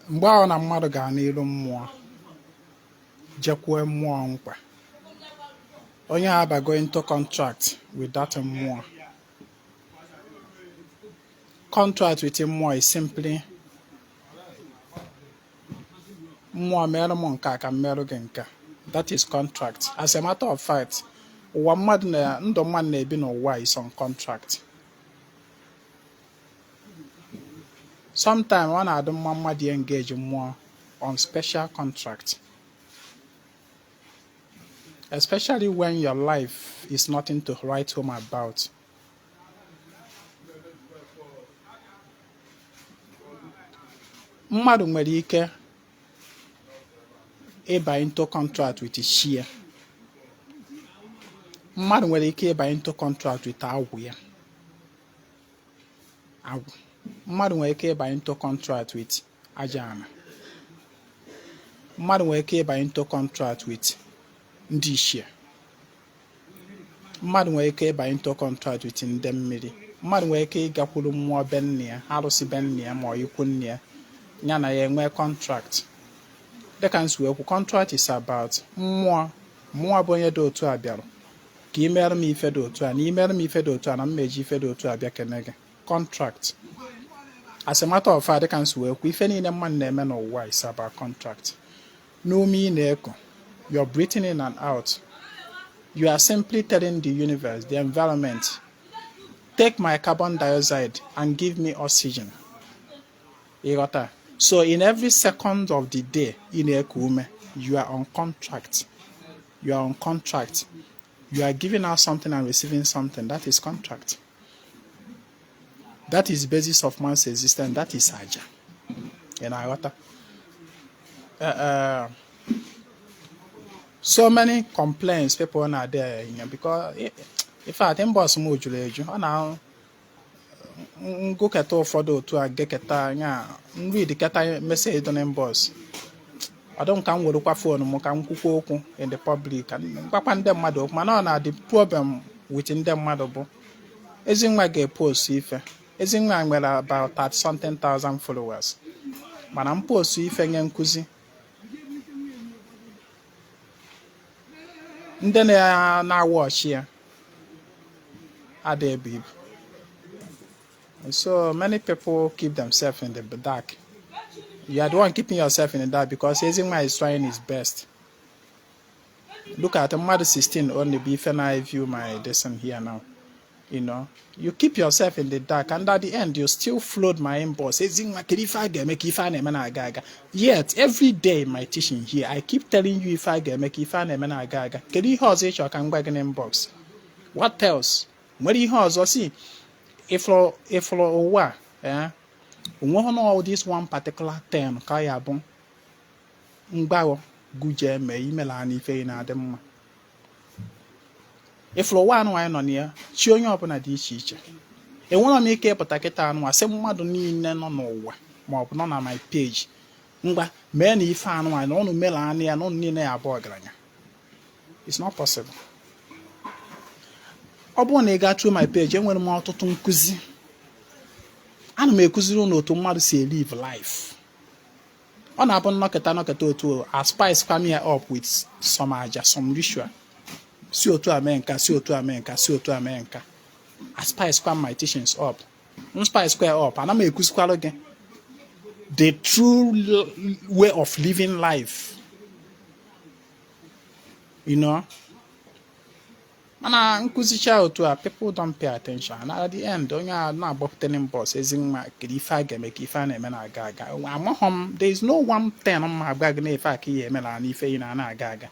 Mgbe ahụ na mmadụ gaa n'iru mmụọ jekwue mmụọ nkwa, onye a abago into contract with that mmụọ. Contract with mmụọ is simply mmụọ merụ m nke a ka m merụ gị nke a. That is contract. As a matter of fact, ụwa mmadụ na ndụ mmadụ na-ebi n'ụwa is on contract. Sometimes ọ na-adị mma mmadụ engage mmụọ on special contract, especially when your life is nothing to write home about. Mmadụ nwere ike ịba into contract with chi ya. Mmadụ nwere ike ịba into contract with agwụ ya, agwụ. Mmadụ nwere ike ịba into contract with aja ana. Mmadụ nwere ike ịba into contract with ndị ichie. Mmadụ nwere ike ịba into contract with ndị mmiri. Mmadụ nwere ike ịgakwuru mmụọ be nna ya, arụsị be nna ya ma ọ ikwu nna ya, ya na ya enwee contract. Dịka m si wee kwu, contract is about mmụọ mmụọ bụ onye dị otu a bịara ka ị mere m ife dị otu a, na ị mere m ife dị otu a, na m eji ife dị otu a bịa kene gị. Contract. As a matter of fact, dịka m si wee kwu, ife niile mmadụ na-eme n'ụwa is about contract. N'ume ị na-eku, you're breathing in and out, you are simply telling the universe, the environment, take my carbon dioxide and give me oxygen. Ịghọta? So in every second of the day ị na-eku ume, you are on contract. You are on contract. You are giving out something and receiving something. That is contract. That is basis of man's existence. That is aja. Ị na-aghọta? So many complaints people na-adị enye because in fact inbox m juru eju. Ọ na ngụketa ụfọdụ otu a geketa anya nreadketa message dị n'inbox, ọ dị m ka m werekwa phone m ka m kwukwa okwu in the public, ka m gwakwa ndị mmadụ okwu. Mana ọ na-adị problem with ndị mmadụ bụ Ezinwa ga-epost ife. Ezinwa nwere about 30 something thousand followers, mana m post ife nye nkụzi, ndị na-awatch ya ada ebu ibu. So many people keep themselves in the dark. You are the one keeping yourself in the dark because Ezinwa is trying his best. Look at mmadụ 16 only bụ ife na view my this here now. You keep yourself in the dark, and at the end you still flood my inbox. Ezinwa, kedu ife a ga-eme ka ife a na-eme na-aga aga? Yet every day in my teaching here, I keep telling you ife a ga-eme ka ife a na-eme na-aga aga. Kedu ihe ọzọ ị chọrọ ka m gwa gị n'inbox? What else? Nwere ihe ọzọ? Si ịfụrụ ụwa a, onweghị na this one particular thing ka ya bụ mgbaghọ guje mee imela na ife ị na-adị mma. Ịfụrụ ụwa anụ anyị nọ na ya, chi onye ọbụla dị iche iche. Enwerọ m ike ịpụta kịta anụ a sị mmadụ niile nọ n'ụwa ma ọ bụ nọ na my page, ngwa mee na ife anụ anyị na ụnụ mere anụ ya na ụnụ niile ya abụ ọgaranya. It's not possible. Ọ bụrụ na ị gaa through my page, enwere m ọtụtụ nkụzi ana m ekụziri ụnụ otu mmadụ si live life. Ọ na-abụ nnọkịta nọkịta otu a spice kwa ya up with some aja, some ritual, si otu a mee nka, si otu a mee nka, si otu a mee nka. A spice kwa my teachings up, m spice kwa up, ana m ekụzikwalụ gị the true way of living life. Mana nkụzicha otu a, people don't pay attention, and at the end onye a na-agbapụta n'inbox, Ezinwa, kedu ife a ga-eme ka ife a na-eme na-aga aga? Amaghọ m. There is no one thing m agwa gị na ife a ka ihe eme na ife ị na-aga aga.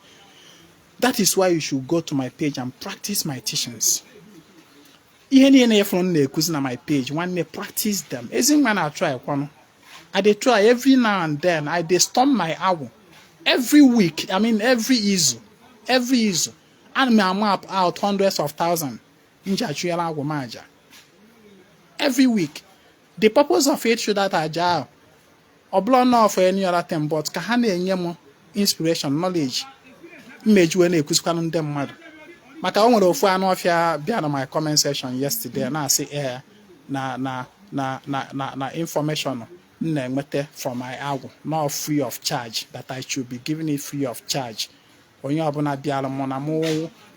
That is why you should go to my page and practice my teachings. Ihe niile ịfụrụ m na-ekuzi na my page, nwanne, practice them. Ezinwa na-try kwanụ. I dey try every now and then. I dey storm my agwụ every week, I mean every izu, every izu ana m amap out hundreds of thousands m ji achụnyere agwụ m aja every week. The purpose of it, that aja ahụ, ọ bụrụ not for any other thing but ka ha na-enye m inspiration, knowledge mmejuwe na-ekuzikwanụ ndị mmadụ. Maka o nwere ofu anụ ọfịa bịa na my comment section yesterday na-asị ee na na na na na na information m m na-enweta from my agwụ not free of charge, that I should be giving it free of charge. Onye ọbụla bịara mụ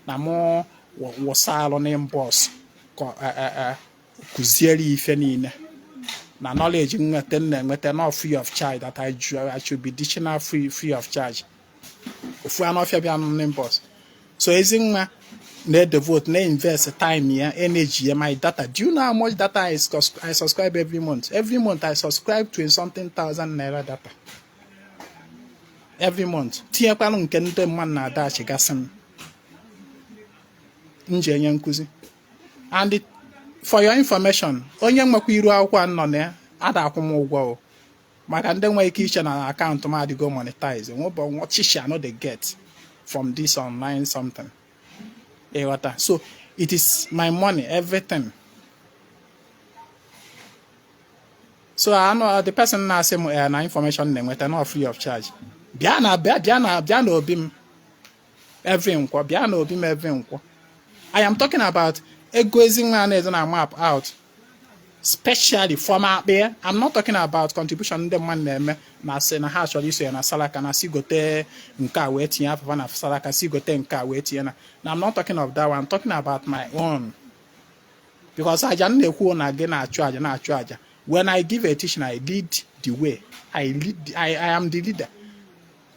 na mụ wụsa alụ n'inbox, kụziere ife niile na knowledge nweta m na-enweta not free of charge, that I should be teaching her free of charge. Ofu anụ ọfịa bịa n'inbox. So Ezinwa na-devote, na-invest time ya, energy ya, my data. Do you know how much data I subscribe every month? Every month I subscribe to something thousand naira data every month, tinyekwanụ nke ndị mmadụ na-adachigasị m m ji enye nkụzi. And for your information, onye nwekwa iru akwụkwọ a nọ na ya, ada akwụ m ụgwọ o, maka ndị nwere ike iche na akaụntụ m adịgo monetize. Nwebụ ọchịchị I no dey get from this online something, ịghọta? So it is my money, everything. So anụ the person na-asị m na information na-enweta not free of charge, bịa na bịa bịa na bịa na obi m every Nkwọ, bịa na obi m every Nkwọ. I am talking about ego Ezinwa na-ezo na map out specially from akpa ya. I'm not talking about contribution ndị mmadụ na-eme na asị na ha chọrọ iso ya na salaka, na si gote nke a wee tinye afụfa na salaka, si gote nke a wee tinye na. I'm not talking of that one. I'm talking about my own, because aja m na-ekwu na gị na-achụ aja na-achụ aja. When I give a teaching, I lead the way. I lead. I am the leader.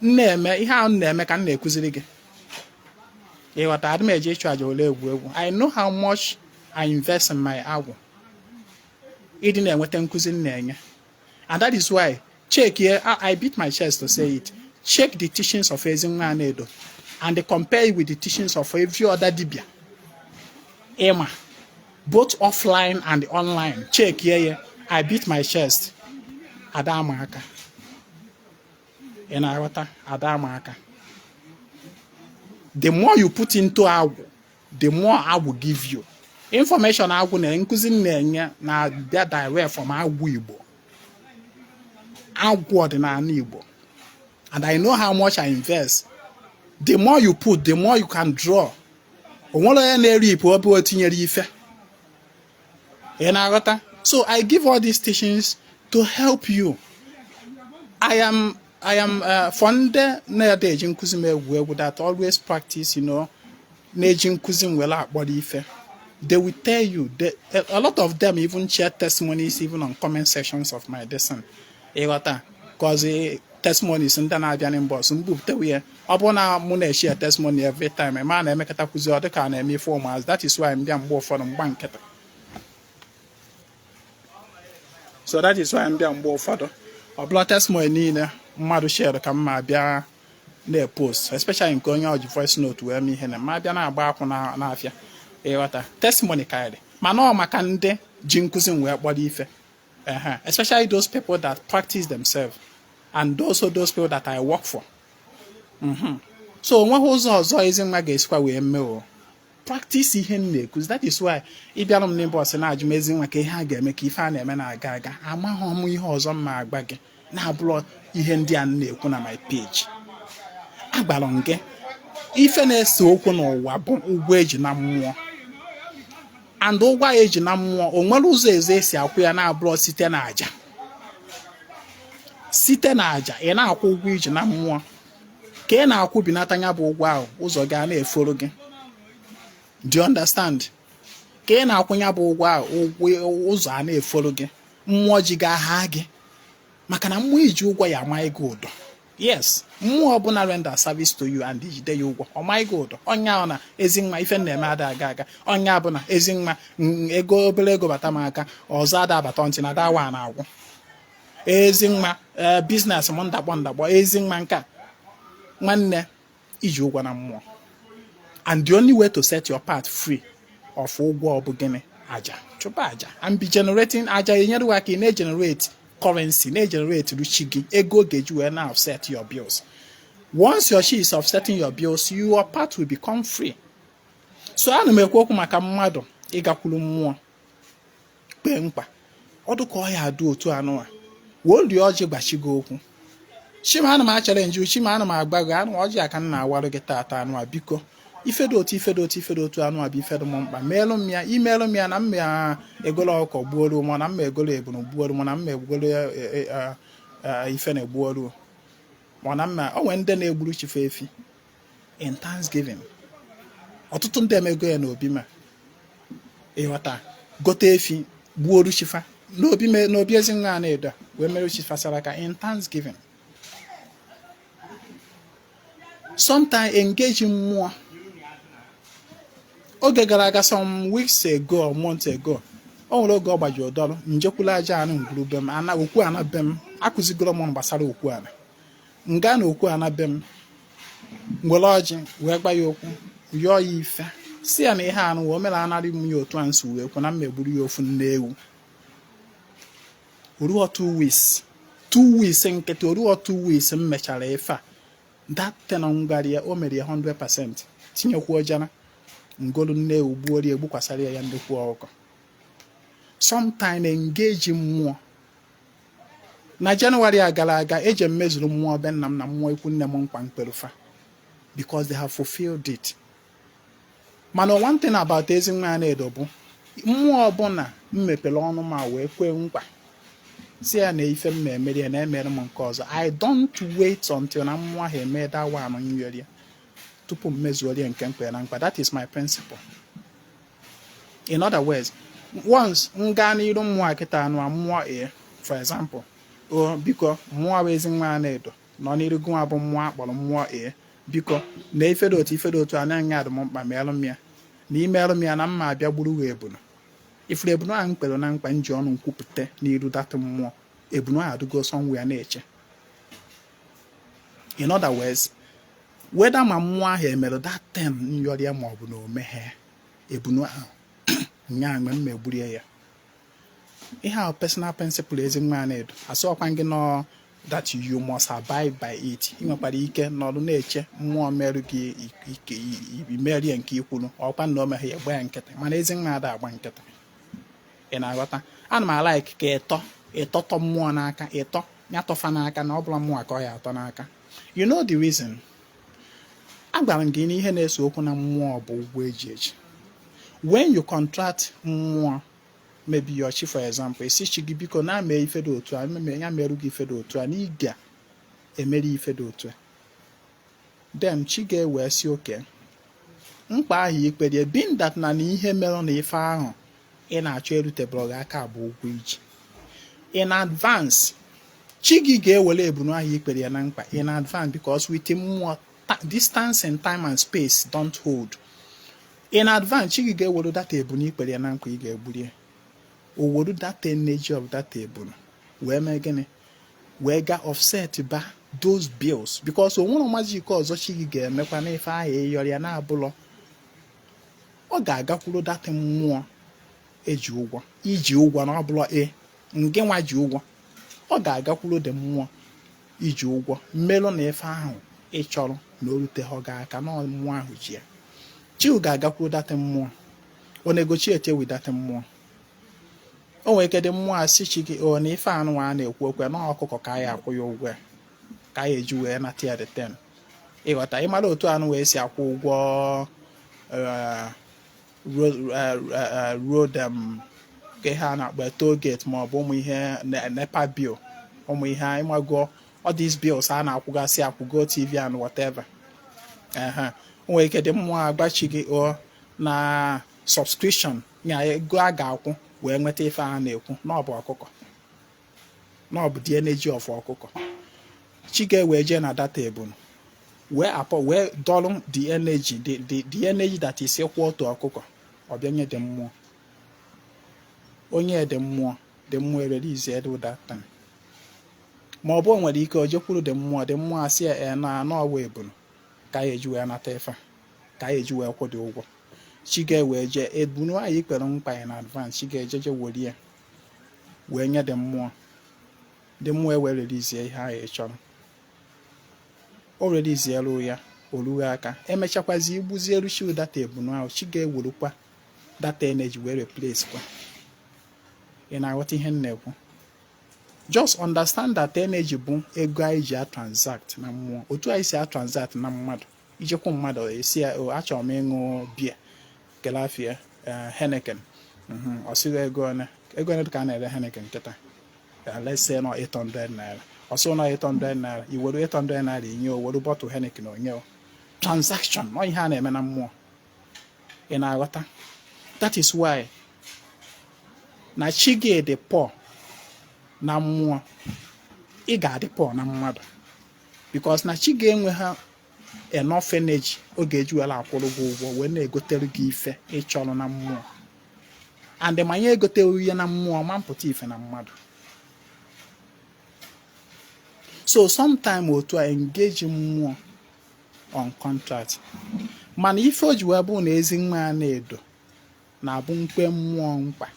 M na-eme ihe ahụ m na-eme ka m na-ekụziri gị, ịghọta? Adị m eje ịchụ aja ole egwu egwu. I know how much I invest in my agwụ ịdị na-enweta nkụzi m na-enye, and that is why, check here, I beat my chest to say it, check the teachings of Ezinwa Anaedo and compare it with the teachings of every other dibia ịma, both offline and online. Check here ya. I beat my chest, ada ama aka. Ị na-aghọta? Ada ama aka. The more you put into agwụ, the more agwụ give you. Information agwụ na nkụzi m na-enye na-abịa direct from agwụ Igbo, agwụ ọdịnala Igbo, and I know how much I invest. The more you put, the more you can draw. O nwere onye na-eri ipụ obe o tinyere ife, ị na-aghọta? So I give all these teachings to help you. I am for ndị na-ede eji nkụzi m egwu egwu, that always practice, na-eji nkụzi m were akpọrọ ife, they will tell you a lot of them even share testimonies, even on comment sections of my lesson, ịghọta? Cause testimonies ndị na-abịa n'inbox m bupụtewe ya, ọ bụrụ na mụ na-eshare testimony every time, ma na-emekọta kwụzi ọ dịka a na-eme ife ụmụazị. That is why m bịa mgbe ụfọdụ mgba nkịtị. So that is why m bịa mgbe ụfọdụ, ọ bụla testimony niile mmadụ share ka m ma bịa na-epost, especially nke onye ọji voice note wee mee ihe na ma bịa na-agba akwụ n'afịa, ịghọta? Testimony karịrị, mana ọ maka ndị ji nkụzi m wee kpọrọ ife, ehe, especially those people that practice themselves and also those people that I work for. So onweghị ụzọ ọzọ Ezinwa ga-esikwa wee mee o practice ihe m na-ekuzi. That is why ị bịara m n'inbox na-ajụ m, "Ezinwa, ka ihe a ga-eme ka ife a na-eme na-aga aga," amaghị m ihe ọzọ m ma agba gị na-abụrụ ihe ndị a m na-ekwu na my page. Agbara m gị, ife na-ese okwu n'ụwa bụ ụgwọ eji na mmụọ, and ụgwọ a eji na mmụọ, o nwere ụzọ ezo esi akwụ ya na-abụrụ site na aja. Site na aja ị na-akwụ ụgwọ iji na mmụọ, ka ị na-akwụ binata ya bụ ụgwọ ahụ, ụzọ ga na-eforo gị. Do you understand? Ka ị na-akwụ ya bụ ụgwọ ahụ, ụgwọ ụzọ a na-eforo gị, mmụọ ji ga-aha gị, maka na mmụọ iji ụgwọ ya amaghị gị ụdọ. Yes, mmụọ ọbụla render service to you and ijide ya ụgwọ, ọ maghị gị ụdọ. Ọnya ahụ na Ezinwa, ife na-eme ada aga aga. Ọnya bụ na Ezinwa, ego obere ego bata m aka, ọzọ ada abata ntị na dawa na-agwụ. Ezinwa, ee, business m ndakpọ ndakpọ. Ezinwa, nke a, nwanne, iji ụgwọ na mmụọ, and the only way to set your path free of ụgwọ bụ gịnị? Aja. Chụba aja and be generating. Aja enyere gị aka ị na-egenerate currency, na-egenerate chi gị ego ga-eji wee na offset your bills. Once your chi is offsetting your bills, your path will become free. So ana m ekwu okwu maka mmadụ ịgakwuru mmụọ kpee mkpa ọdụ ka ọ ya adụ otu anụwa wee rie ọjị gbachigo okwu. Chima, ana m achallenge. Chima, ana m agba gị anụ ọjị aka m na-awarụ gị tata anụwa. Biko, Ife dị otu, ife dị otu, ife dị otu anụ a bụ ife dị m mkpa, meelụ m ya. Imeelụ m ya na mma egolo ọkụkọ gbuolu, ma na mma egolo ebunu gbuolu, ma na mma egolo ife na-egbuolu, ma na mma o nwere ndị na-egburu chife efi in thanksgiving. Ọtụtụ ndị emego ya n'obi, ma ịghọta, gote efi gbuoru chifa n'obi, n'obi Ezinwa Anaedo a, wee mere chifa saraka in thanksgiving. Sometimes engage mmụọ. Oge gara aga, some weeks ago or months ago, o nwere oge ọ gbaji ụdọrọ njekwula aja anụ ngwuru be m, ana okwu ana be m. Akụzigoro m gbasara okwu ana nga na okwu ana be m, ngwere ọjị wee gba ya okwu, yọọ ya ife, si ya na ihe anụ o mere anarị m ya otu a nsi wee kwu na m egburu ya ofu nne ewu. Oruo 2 weeks, 2 weeks nkịtị, oruo 2 weeks m mechara ife a, that thing m gwara ya, o mere ya 100%. Tinyekwuo jana ngolu nne ewu gbuo ya, egbukwasara ya nnukwu ọkụkọ. Sometime engage mmụọ. Na Jenụwarị a gara aga, eji m mezuru mmụọ be nna m na mmụọ ikwu nne m nkwa mkperufa because they have fulfilled it. Mana one thing about Ezinwa Anaedo bụ mmụọ ọbụla m mepere ọnụ ma wee kwee nkwa, si ya na ife m na-emeri ya na-emere m nke ọzọ, I don't wait until na mmụọ ahụ eme that one nyere ya tupu m mezuo ya nke mkpe na mkpa. That is my principle. In other words, once m gaa n'iru mmụọ a kịta, anụ a mmụọ a, for example, o biko, mmụọ bụ Ezinwa Anaedo nọ n'iru gụnwa bụ mmụọ akpọrọ mmụọ a, biko, na ife dị otu, ife dị otu anaghị adị m mkpa, meelụ m ya. Na imeelụ m ya na mma abịa gburu ha ebunu. Ifuru ebunu ahụ m kpere na mkpa, m ji ọnụ nkwupụta n'iru that mmụọ, ebunu ahụ adịgo somewhere na-eche. In other words, whether ma mmụọ ahụ emere that thing nyọrọ ya ma ọ bụ na o meghe, ebunu ahụ nya mgbe m megburie ya. Ihe ahụ personal principle Ezinwa Anaedo. Asọkwa gị nọ that you must abide by it. Ị nwekwara ike nọdụ na-eche mmụọ merụ gị ike imerie nke ikwuru ọkwa na o meghe ya, gba ya nkịtị. Mana Ezinwa ada agba nkịtị, ị na-aghọta? Ana m a-like ka ịtọ ịtọtọ mmụọ n'aka, ịtọ ya tọfa n'aka, na ọ bụla mmụọ ka ọ ya atọ n'aka. You know the reason? Agwara m gị na ihe na-ese okwu na mmụọ bụ ụgwọ eji eji. When you contract mmụọ, maybe your chi, for example, esi chi gị, biko, na mee ife dị otu a, ya merụ gị ife dị otu a, na ị ga-emeri ife dị otu a, then chi ga-ewe si oke mkpa ahụ ikperie, being that na ihe mere na ife ahụ ị na-achọ erutebụrụ gị aka bụ ụgwọ iji in advance, chi gị ga-ewere ebunu ahụ ikpere ya na mkpa in advance, because with mmụọ, distance in time and space don't hold. In advance, chi gị ga-ewere that ebunu ikpere ya na mkpa ị ga-egburie, o were that energy of that ebunu wee mee gịnị? Wee ga offset ba those bills, because o nwere magic ọzọ chi gị ga-emekwa n'ife ahụ ịyọrọ ya na-abụlọ ọ ga-agakwuru that mmụọ eji ụgwọ, iji ụgwọ na ọbụla e nke nwa ji ụgwọ. Ọ ga-agakwuru dị mmụọ iji ụgwọ mmelụ na ife ahụ ị chọrọ na o ruteghị gị aka na mmụọ ahụ ji ya. Chi ga-agakwuru that mmụọ, ọ negotiate with that mmụọ. O nwere ike dị mmụọ asị chi gị o na ife anụ a na-ekwu okwu na ọkụkọ ka anyị akwụ ya ụgwọ ya, ka anyị eji wee nata ya the ten. Ịghọta? Ịmara otu anụ wee si akwụ ụgwọ road, ka ihe a na-akpọ toll gate, ma ọ bụ ụmụ ihe NEPA bill, ụmụ ihe ịmago, all these bills a na-akwụgasị akwụ, GOtv and whatever. Ehe, o nwere ike dị mmụọ agbachi gị o na subscription ya, ego a ga-akwụ wee nweta ife a na-ekwu na ọ bụ ọkụkọ, na ọ bụ the energy of ọkụkọ. Chi ga-ewe jee na that ebunu wee apọ wee dọrọ the energy, the energy that is equal to ọkụkọ, ọ bịa nye dị mmụọ, onye dị mmụọ, dị mmụọ erelize edu that time. Ma ọ bụ o nwere ike o jekwuru dị mmụọ, dị mmụọ asị ya e na anọ ọwa ebunu ka a eji wee nata ife a, ka a eji wee kwụ dị ụgwọ. Chi ga-ewe jee ebunu anyị kwere mkpa in advance, chi ga-ejeje were ya wee nye dị mmụọ, dị mmụọ ewe release ihe ahụ ị chọrọ. O releasielu ya, o rughị aka. Emechakwazi igbuzielu chi that ebunu ahụ, chi ga-ewerukwa that energy wee replace kwa. Ị na-aghọta ihe m na-ekwu? Just understand that energy bụ ego anyị ji a transact na mmụọ, otu anyị si a transact na mmadụ. Ijekwu mmadụ esi ya, "O, achọrọ m ịṅụ biya kelafia Heineken." Ọ sịghị ego one, ego one ka a na-ere Heineken kịta. Let's say nọ 800 naira. Ọ sị nọ 800 naira, i were 800 naira inye o, were bottle Heineken onye o. Transaction ọ ihe a na-eme na mmụọ. Ị na-aghọta? That is why na chi gị dị poor na mmụọ, ị ga-adị poor na mmadụ, because na chi ga-enwe ha enough energy ọ ga-eji were akwụrụ gị ụgwọ wee na-egotere gị ife ịchọrọ na mmụọ. And ma ya egoteghị ihe na mmụọ, ma mpụta ife na mmadụ. So sometime otu a engage mmụọ on contract, mana ife o ji wee bụ na ezi nwa ya na-edo na-abụ mkpe mmụọ mkpa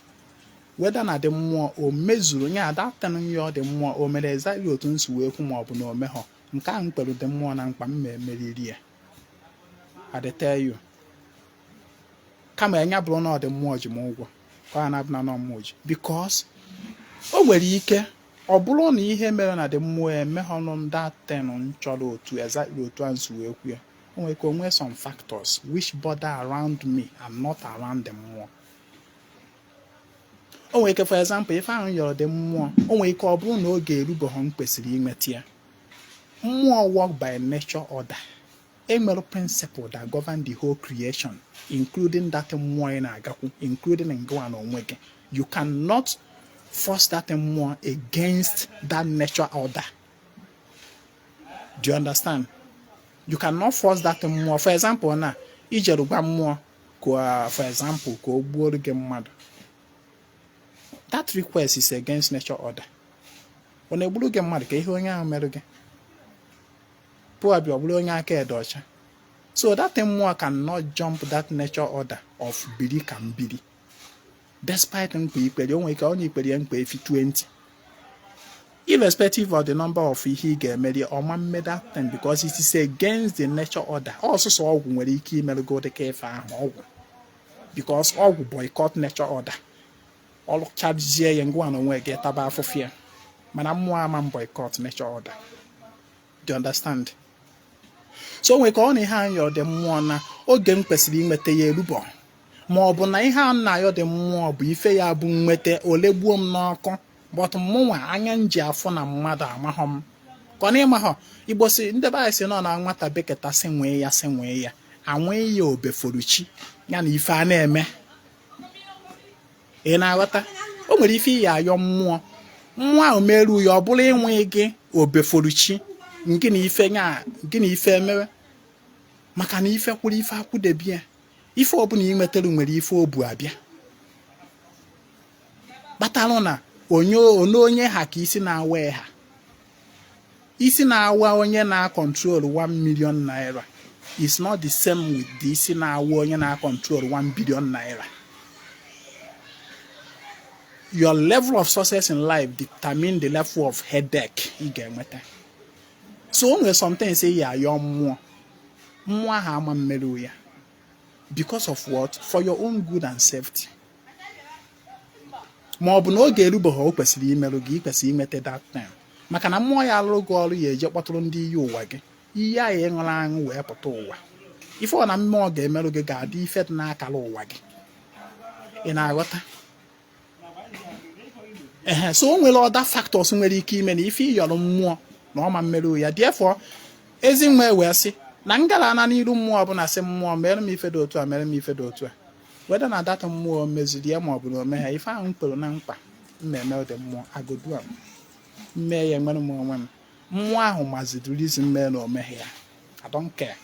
weda na dị mmụọ o mezuru nye adatin ya, ọ dị mmụọ o mere exactly otu nsi wee kwu, ma ọ bụ na o meghọ nke ahụ mkperu dị mmụọ na mkpa m ma emeriri ya. I dey tell you, kama enya bụrụ na ọ dị mmụọ ji m ụgwọ ka ọ na-abụ na nọ mmụọ ji, because o nwere ike ọ bụrụ na ihe mere na dị mmụọ emeghọnụ datin m chọrọ otu exactly otu a nsi wee kwu ya. O nwere ike o nwee some factors which border around me and not around the mmụọ. O nwere ike, for example, ife ahụ yọrọ dị mmụọ, o nwere ike ọ bụrụ na oge erubeghị m kwesịrị inweta ya. Mmụọ work by nature order. Enwere principle that govern the whole creation, including that mmụọ ị na-agakwu, including ngịwa na onwe gị. You cannot force that mmụọ against that nature order. Do you understand? You cannot force that mmụọ. For example, na ijere gwa mmụọ ka, for example, ka o gbuoro gị mmadụ, that request is against nature order. Ọ na-egburu gị mmadụ ka ihe onye ahụ merụ gị pụọ ọ bụrụ onye aka ede ọcha. So that mmụọ cannot jump that nature order of biri ka mbiri, despite mkpa ikpere. O nwere ike onye ikpere ya mkpa efi 20, irrespective of the number of ihe ị ga-emeri, ọma mme that thing, because it is against the nature order. Ọsụsọ ọgwụ nwere ike imerụgo dịka ife ahụ ọgwụ, because ọgwụ boycott nature order. Ọlụchazie ya, ngwa na onwe gị taba afụfụ ya, mana mmụọ ama m boycott nature order. Do you understand? So o nwere ka ọ na ihe anyị dị mmụọ na oge m kwesịrị inweta ya erubọ, ma ọ bụ na ihe a na-ayọ dị mmụọ bụ ife ya bụ nweta ole gbuo m n'ọkụ, but mụnwa anya m ji afụ na mmadụ amaghọ m ka ọ na ịmaghọ. Igbo si, ndị be anyị si nọ na nwata beketa si nwee ya, si nwee ya anwee ya obeforuchi ya na ife a na-eme. Ị na-aghọta? O nwere ife iyi ayọ mmụọ, mmụọ ahụ meru ya, ọ bụrụ ịnwe gị obeforuchi gị na ife nya gị na ife emewe, maka na ife kwuru ife akwụdebie. Ife ọbụla ị nwetara nwere ife o bu abịa kpatalụ na onye one onye ha ka isi na-awa ha, isi na-awa onye na-control 1 million naira is not the same with the isi na-awa onye na-control 1 billion naira. Your level of success in life determine the level of headache ị ga-enweta. So o nwere somethings ị ya ayọ mmụọ, mmụọ ahụ ama mmerụ ya, because of what? For your own good and safety. Ma ọ bụ na oge erubeghị o kwesịrị imerụ gị, ị kwesịrị imete that time, maka na mmụọ ya alụrụ gị ọrụ ya eje kpọtụrụ ndị iyi ụwa gị, iyi ahụ ịṅụrụ aṅụ wee pụta ụwa. Ife ọ na mmụọ ga-emerụ gị ga-adị ife dị n'akara ụwa gị. Ị na-aghọta? Ehe, so o nwere other factors nwere ike ime na ife ịyọrọ mmụọ na ọma mmerụ ya. Therefore, ezi nwa wee sị na ngala na n'iru mmụọ ọbụla sị mmụọ mere m ife dị otu a, mere m ife dị otu a, weda na data mmụọ meziri ya ma ọ bụ na o meghe ife ahụ m kpere na mkpa mmemme dị mmụọ agodua m mmee ya, nwere m onwe m. Mmụọ ahụ maziri reason mee na o meghe ya. I don't care.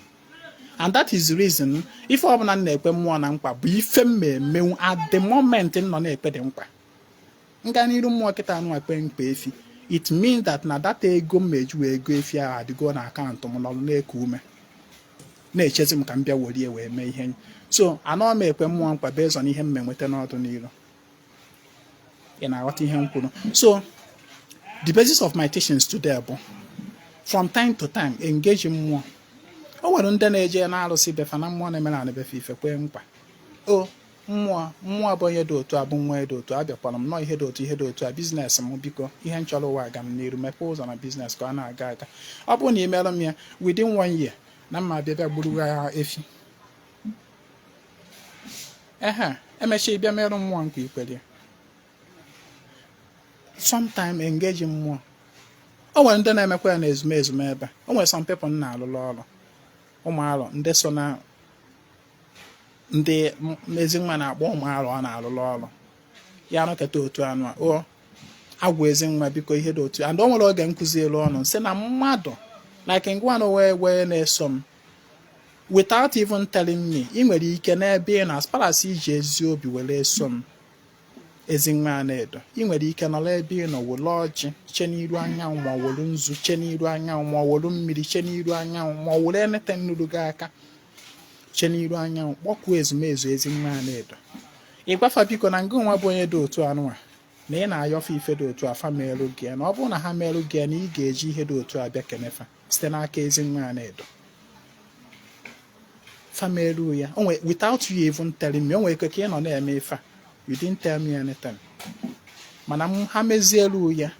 And that is the reason ife ọbụla m na-ekpe mmụọ na mkpa bụ ife m ma emenwu at the moment m nọ na-ekpe dị mkpa. Nga n'iru mmụọ kịta anụ ekpe mkpa efi, it means that na data ego m meju wee ego efi ahụ adịgo na akaụntụ m, nọrọ na-eku ume na-echezi m ka m bịa werie wee mee ihe. So anọ m ekpe mmụọ mkpa based on ihe m enweta n'ọdụ n'iru. Ị na-aghọta ihe m kwuru? So the basis of my teachings today bụ, from time to time, engage mmụọ. O nwere ndị na-eje na-arụsị befa na mmụọ na-emere ana befe ife kwee mkpa. O mmụọ, mmụọ bụ onye dị otu a, bụ nwa dị otu a, abịakwara m nọọ ihe dị otu, ihe dị otu a, business m, biko, ihe m chọrọ ụwa aga m n'iru, mepee ụzọ na business ka ọ na-aga aga. Ọ bụrụ na ị merụ m ya within one year, Na mma abịa bịa gburu ya efi. Ehe, emechaa ịbịa merụ mmụọ nkwa ikwere ya. Sometime engage mmụọ. O nwere ndị na-emekwa ya na ezumezu m ebe. O nwere some people m na-alụlụ ọrụ, ụmụ alụ ndị so na ndị Ezinwa na-akpọ ụmụ alụ ọ na-alụlụ ọrụ ya. Anọketa otu anụ a o agwụ Ezinwa, biko, ihe dị otu. And o nwere oge nkụzi elu ọnụ sị na mmadụ like ngwa na wee na-eso m without even telling me, ị nwere ike n'ebe ị nọ, as far as iji ezi obi were eso m, Ezinwa na-edo, ị nwere ike nọrọ ebe ị nọ were ọjị che n'iru anyanwụ, ma ọ were nzu che n'iru anyanwụ, ma ọ were mmiri che n'iru anyanwụ, ma ọ were enete nnuru gị aka che n'iru anyanwụ, kpọkuo ezumezu Ezinwa na-edo, ịgwafa, biko, na ngị nwa bụ onye dị otu anụnwa, na ị na-ayọfe ife dị otu afa merụ gị ya, na ọ bụrụ na ha merụ gị ya, na ị ga-eji ihe dị otu a bịa kenefa site n'aka Ezinwa na-edo. Fa merụ ya onwe without you even telling me. O nwere ike ka ị nọ na-eme ife a, you didn't tell me anything, mana m ha mezielu ya,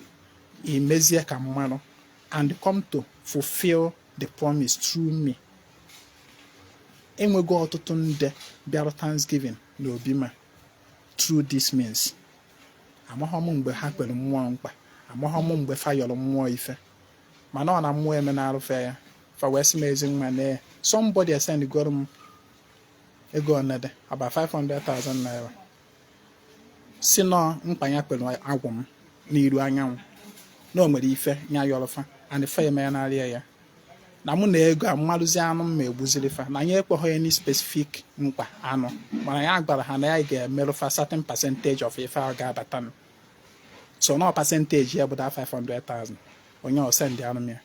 imezie ka mmanụ and come to fulfill the promise through me. Enwego ọtụtụ ndị bịara Thanksgiving na obi ma through this means. Amaghọ m mgbe ha kwere mmụọ mkpa, amaghọ m mgbe fa yọrọ mmụọ ife, mana ọ na mmụọ eme na-arụfe ya, fa wee sị m, Ezinwa, na somebody esendgoro m ego onede about 500,000 naira, si nọ mkpa ya kwere agwụ m n'iru anyanwụ, na o nwere ife ya yọrọ fa and fa eme ya narịa ya, na mụ na ego a mmalụzi anụ m ma egbuziri fa, na ya ekweghị any specific mkpa anụ, mana ya gwara ha na ya ga-emerụ fa certain percentage of ife ahụ ga-abata m. So na percentage ya bụ that 500,000. Onye osendị anụ m ya,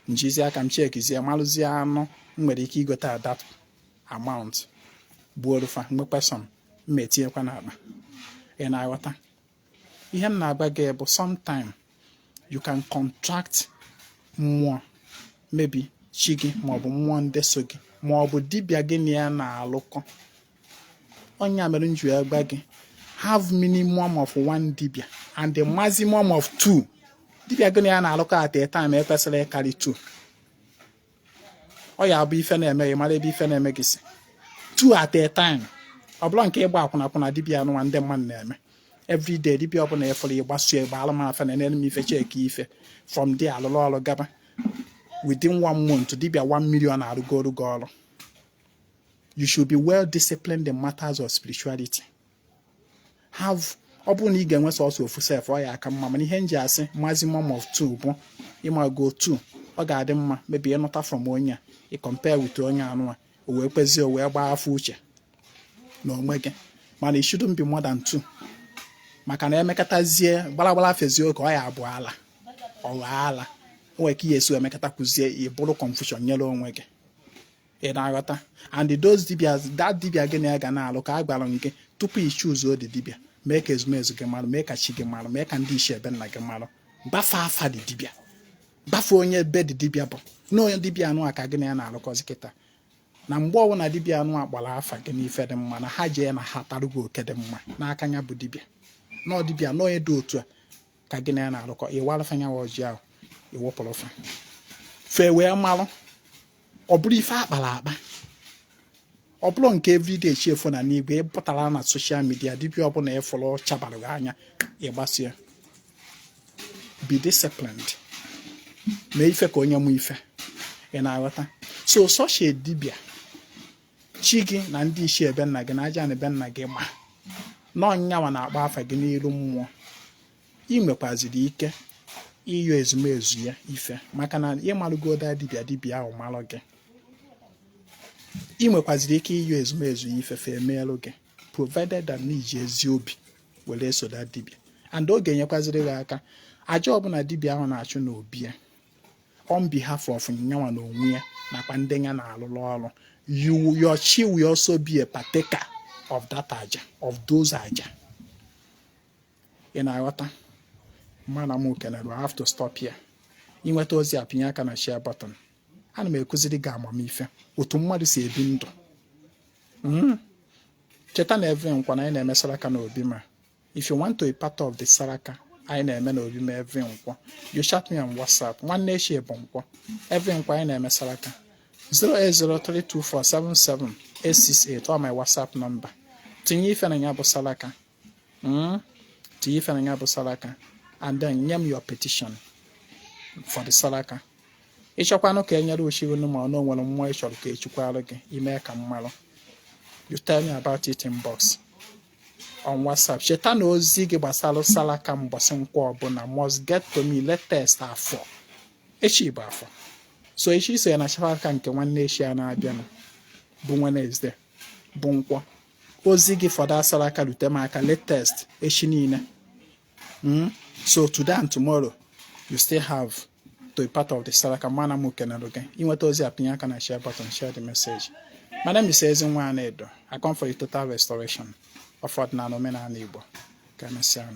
njizi aka m chekizie, malụzie anụ m nwere ike igote at that amount, gbuoro fa, nwekwa some mma etinyekwa n'akpa. Ị na-aghọta ihe m na-agba gị? Bụ sometime you can contract mmụọ, maybe chi gị, maọbụ mmụọ ndị so gị, maọbụ dibịa gị na ya na-alụkọ. Onye a mere m ji wee gwa gị, have minimum of one dibịa and the maximum of two dibịa gị na ya na-alụkọ at a time. Ekwesịrị ịkarị two. Ọ ya abụ ife na-eme gị, mara ebe ife na-eme gị si. Two at a time. Ọ bụla nke ịgba akwụnakwụna dibịa anụnwa ndị mmadụ na-eme everyday, dibịa ọbụla ịfụrụ ịgbaso ịgba alụmafa na enere m ife, cheki ife from there, alụrụ ọrụ gaba. Within one month, dibịa 1 million arụgoro gị ọrụ. You should be well disciplined in matters of spirituality. Have, ọ bụrụ na ị ga-enwe sọsọ ofu sef, ọ ya aka mma, mana ihe m ji asị maximum of two bụ ịmago two, ọ ga-adị mma. Maybe ịnụta from onye a, ị compare with onye anụwa, o wee kwezie, o wee gbaa afọ uche na onwe gị. Mana it shouldn't be more than two, maka na emekọtazie gbaragbara fezie oge, ọ ya abụ ala, ọ ghọọ ala. O nwere ka ihe esi emekọta kwuzie, ị bụrụ confusion nyere onwe gị. Ị na-aghọta? And those dibia, that dibia gị na ya ga na-alụ, ka a gwara m gị tupu ị choose the dibia, mee ka ezumezu gị marụ, mee ka chi gị marụ, mee ka ndị isi ebe nna gị marụ. Gbafe afa dị dibia, gbafe onye ebe dị dibia bụ na onye dibia anụ a ka gị na ya na-alụkọzi kịta, na mgbe ọbụla dibia anụ a gbara afa gị n'ife dị mma, na ha jee na ha tarụ gị oke dị mma n'aka ya bụ dibia, na dibia na onye dị otu a ka gị na ya na-alụkọ. Ịwalụfa ya ọjị ahụ, ịwụpụrụ fa fee wee malụ. Ọ bụrụ ife akpara akpa, ọ bụrụ nke everyday chi efo na n'igwe, ị pụtara na social media, dibịa ọbụla ịfụrụ chabara gị anya, ịgbasie. Be disciplined, mee ife ka onye mụ ife. Ị na-aghọta? So such a dibịa, chi gị na ndị ichie ebe nna gị na aja na ebe nna gị ma na ọnyanwa na-akpọ afa gị n'iru mmụọ, ị nwekwaziri ike ịyọ ezumezu ya ife, maka na ịmalụgoda dibịa, dibịa ahụ malụ gị. Ị nwekwaziri ike ịyọ ezumezu ya ife, fe emeelụ gị, provided that na iji ezi obi were soda dibịa, and ọ ga-enyekwaziri gị aka. Aja ọbụla dibịa ahụ na-achụ n'obi ya on behalf of nyanwa na onwe ya nakwa ndị ya na-alụrụ ọrụ, you, your chi will also be a partaker of that aja, of those aja. Ị na-aghọta? Mana m kenere, I have to stop here. Ịnweta ozi a, pinye aka na share button. Ana m ekụziri gị amamife otu mmadụ si ebi ndụ. Cheta na every Nkwọ na anyị na-eme saraka na obi ma. If you want to be part of the saraka anyị na-eme na obi ma every Nkwọ, you chat me on WhatsApp. Nwanne echi bụ Nkwọ. Every Nkwọ anyị na-eme saraka. 08032477868 or my WhatsApp number. Tinye ife na ya bụ salaka. Tinye ife na ya bụ salaka and then nye m your petition for the salaka. Ịchọkwanụ ka e nyere uchighị ma ọ na o nwere mmụọ ị chọrọ ka echukwalụ gị ime ka m malụ, you tell me about it inbox on WhatsApp. Cheta na ozi gị gbasara salaka mbọsị nkwọ ọbụla must get to me latest Afọ. Echi bụ Afọ, so echi so ya na salaka nke nwanne echi a na-abịanụ bụ Wednesday bụ Nkwọ. Ozi gị fọdụ salaka rute m aka latest echi niile. So today and tomorrow you still have to be part of the saraka. Mana m kenere gị inweta ozi a, pinye aka na share button, share the message. My name is Ezinwa Anaedo. I come for the total restoration of ọdịnala, omenala Igbo. Ka emesịa.